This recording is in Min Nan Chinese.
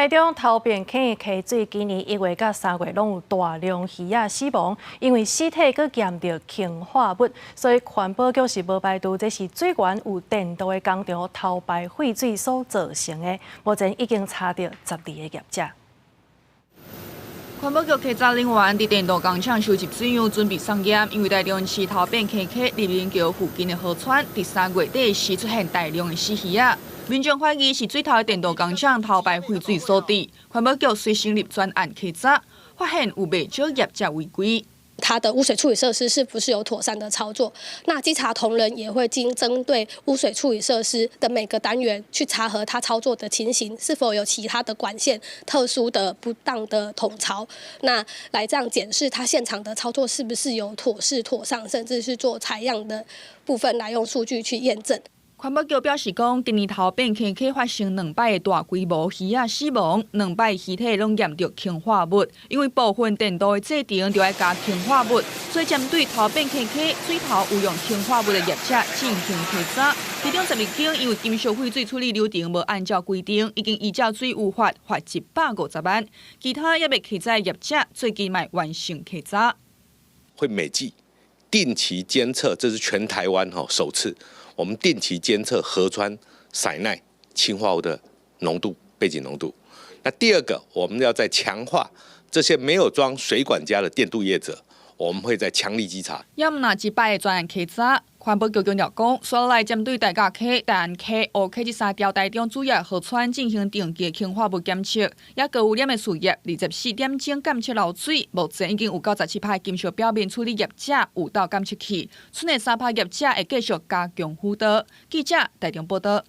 台中頭汴溪溪水今年1月佮3月攏有大量魚仔死亡，因為屍體閣驗著氰化物，所以環保局是無排除這是水源有電鍍的工廠偷排廢水所造成的。目前已經查著12个業者。環保局稽查人員佇電鍍工廠收集水樣，準備送驗，因為台中市頭汴溪溪麗明橋附近的河川，佇3月底時出現大量的死魚仔。民眾懷疑是水頭的電鍍工廠偷排廢水所致，環保局遂成立專案稽查，發現有袂少業者違規。它的污水處理設施是不是有妥善的操作？那稽查同仁也會經針對污水處理設施的每個單元去查核它操作的情形，是否有其他的管線特殊的不當的統槽，那來這樣檢視它現場的操作是不是有妥適妥當，甚至是做採樣的部分來用數據去驗證。環保局表示講，今年頭汴溪溪發生兩擺的大規模魚仔死亡，兩擺屍體攏驗著氰化物，因為部分電鍍的製程就愛加氰化物，所以針對頭汴溪溪水頭有用氰化物的業者進行稽查。其中12間因為金屬廢水處理流程無按照規定，已經依照水污法罰150萬。其他猶未稽查的業者最近嘛完成稽查。會每季定期監測，這是全台灣吼首次。我們定期監測河川砷氖氰化物的濃度、背景濃度。那第二個，我們要再強化這些沒有裝水管家的電鍍業者，我們會再強力稽查。也毋若一擺的專案稽查，環保局強調講，紲來針對大甲溪、大安溪、烏溪這三條台中主要河川進行定期氰化物檢測，也閣污染的事業24點鐘監測漏水，目前已經有97%金屬表面處理業者有鬥檢測器，賰的3%業者會繼續加強輔導。記者台中報導。